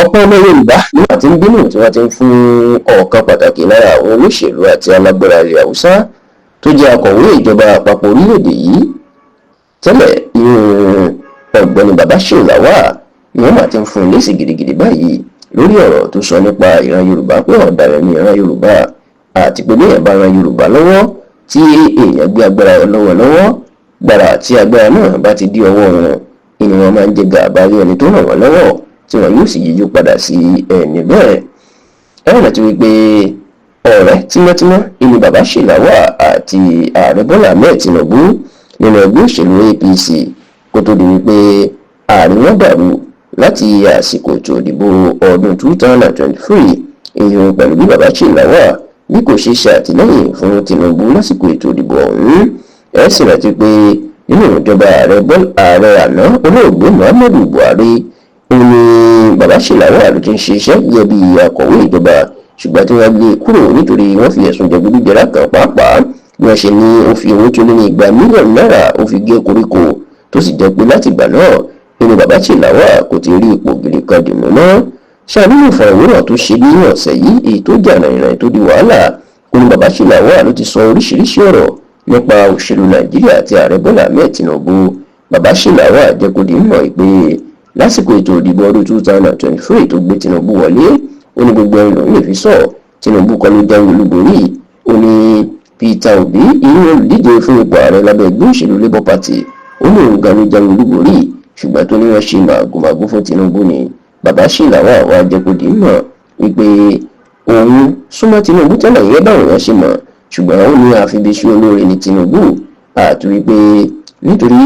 Ọ̀pọ̀ ọmọ Yorùbá ni wọ́n ti ń bínú, tí wọ́n ti ń fún ọ̀kan pàtàkì lára àwọn olóṣèlú àti alágbára ilẹ̀ Haúsá tó jẹ́ akọ̀wé ìjọba àpapọ̀ orílẹ̀-èdè yìí tẹ́lẹ̀, ìyún Ọ̀gbẹ́ni Babachir Lawal, ni wọ́n máa ti ń fún un lésì gidigidi báyìí lórí ọ̀rọ̀ tó sọ nípa ìran Yorùbá, pé ọ̀daràn ní ìran Yorùbá, àti pé béèyàn bá ran Yorùbá lọ́wọ́, tí èèyàn gbé agbára lọ́wọ́ lọ́wọ́ gbàrà tí agbára náà bá ti di ọwọ́ wọn, ìní wọn máa ń jẹ gàba lé ẹni tó ràn wọ́n lọ́wọ́, tí wọn yóò sì yíjú padà sí ẹni bẹ́ẹ̀. Ẹ rántí wípé ọ̀rẹ́ tímọ́tímọ́ ìní Babachir Lawal àti Ààrẹ Bọ́lá Ahmed Tinubu nínú ẹgbẹ́ òṣèlú APC, kó tó di wípé àárín wọn dàrú láti àsìkò ètò ìdìbò ọdún 2023, èèyàn pẹ̀lú bí Babachir Lawal bí kò ṣe ṣe àtìlẹ́yìn fún Tinubu lásìkò ètò ìdìbò ọ̀hún. Ẹ sì rántí pé nínú ìjọba ààrẹ àná, Olóògbé Muhammadu Buhari, òun ni Babachir Lawal ló ti ń ṣiṣẹ́ gẹ́gẹ́ bí akọ̀wé ìjọba, ṣùgbọ́n tí wọ́n gbé kúrò nítorí wọ́n fi ẹ̀sùn jẹgúdújẹrá kan, pàápàá bí wọ́n ṣe ní ó fi owó tó lé ní 200 mílíọ̀nù náírà ó fi gé koríko, tó sì jẹ́ pé láti ìgbà náà nínú Babachir Lawal kò ti rí ipò gidi kan dìmú mọ́. Ṣáà nínú ìfọ̀rọ̀wérọ̀ tó ṣe ní ọ̀sẹ̀ yìí, èyí tó jà rìnrìn tó di wàhálà, ó ní Babachir Lawal ló ti sọ oríṣiríṣi ọ̀rọ̀ nípa òṣèlú Nàìjíríà àti Ààrẹ Bọ́lá Ahmed Tinubu. Babachir Lawal jẹ́ kó di mímọ̀ pé lásìkò ètò ìdìbò ọdún 2023 tó gbé Tinubu wọlé, ó ní gbogbo ẹni lòun lè fi sọ, Tinubu kọ́ ló jáwé olúborí. Ó ní Peter Obi, irú olùdíje fún ipò ààrẹ lábẹ́ ẹgbẹ́ òṣèlú Labour Party, ó ní òun gan ló jáwé olúborí, ṣùgbọ́n tó ní wọ́n ṣe màgòmágó fún Tinubu ni. Babachir Lawal wá jẹ́ kó di mímọ̀ wípé òun súnmọ́ Tinubu tẹ́lẹ̀ yẹ báwọn èèyàn ṣe mọ̀, ṣùgbọ́n ó ní àfibíṣu olóore ní Tinubu, àti wípé nítorí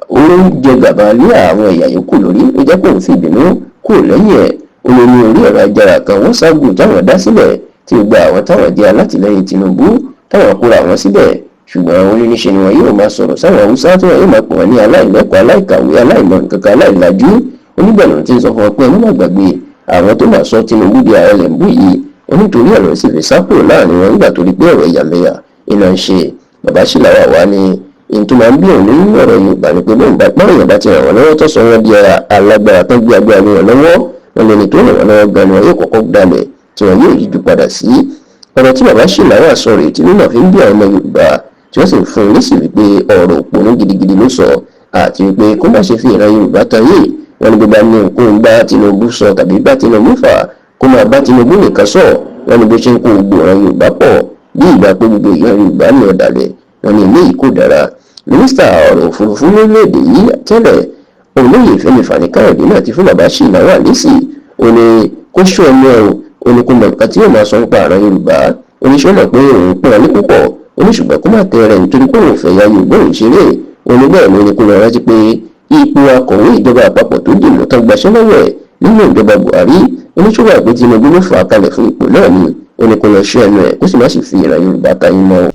ó ń jẹ gàba lé àwọn ẹ̀yà yòókù lórí, ó jẹ́ kóun fìbínú kúrò lẹ́yìn ẹ̀. Ó lé ní orí ẹ̀rọ ayélujára kan, WhatsApp group táwọn dá sílẹ̀, tí gbogbo àwọn táwọn jẹ́ alátìlẹyìn Tinubu táwọn kóra àwọn síbẹ̀, ṣùgbọ́n ó ní níṣe ni wọn yóò máa sọ̀rọ̀ sáwọn Haúsá, tí wọn yóò máa pè wọ́n ní aláìlẹ́kọ̀ọ́, aláìkàwé, aláìmọ̀ nǹkankan, aláìlájú. Onígbàlù tí ń sọ fún wọn pé ẹ má gbàgbé àwọn tó máa sọ Tinubu di ààrẹ lẹ̀ ń bú yìí. Onítorí ọ̀rọ̀ sì fi sá kúrò láàrin wọn nígbà tó rí pé ọ̀rọ̀ ẹ̀yàmẹ̀yà iná ń ṣe. Babachir Lawal wá ní èyí tó máa ń bí òun nínú ọ̀rọ̀ Yorùbá ni pé bóun bá báwọn bá ti ràn wọ́n lọ́wọ́, tó sọ wọ́n di alágbára, tó gbé agbára lé wọn lọ́wọ́, wọn lẹni tó ràn wọ́n lọ́wọ́ gan ni wọn yóò kọ́kọ́ dalẹ̀, tí wọn yóò yíjú padà sí. Ọ̀rọ̀ tí Babachir Lawal sọ rèé tí nínú fi ń bí àwọn ọmọ Yorùbá, tí wọ́n sì ń fún un lésì wípé ọ̀rọ̀ òpònú gidigidi ló sọ, àti wípé kó má ṣe fi ìran Yorùbá tan yé wọn ní gbogbo ní nǹkan bá Tinubu sọ tàbí bá Tinubu fà, kó máa bá Tinubu nìkan sọ. Wọn ní bó ṣe ń kó gbogbo ìran Yorùbá pọ̀ bí ìgbà pé gbogbo ìran Yorùbá ní ọ̀dàlẹ̀, wọn ní eléyìí kò dára. Mínísítà ọ̀rọ̀ òfurufú lórílẹ̀‐èdè yìí tẹ́lẹ̀, Olóyè Fẹ́mi Fani-Káyọ̀dé náà ti fún Babachir Lawal lésì. Ó ní kó ṣọ́ ẹnu ẹ̀ o. Ó ní kó mọ nǹkan tí yóò máa sọ nípa àrùn Yorùbá. Ó ní ṣé ó mọ̀ pé òun pọ́n ọ ní púpọ̀? Ó ní ṣùgbọ́n kó má tẹ rẹ̀, nítorí pé òun fẹ́ ya Yorùbá òun ṣeré. Ó ní bẹ́ẹ̀ ló ní kó lọ rántí pé ipò akọ̀wé ìjọba àpapọ̀ tó dìbò tán gbaṣẹ́ lọ́wọ́ ẹ̀ nínú ìjọba Buhari, oníṣòwò àgbẹ̀ Tinubu ló fà á kalẹ̀ fún ipò náà ni. Ó ní kó lọ ṣọ́ ẹnu ẹ̀, kó sì má sì fi ìran Yorùbá tayín mọ́.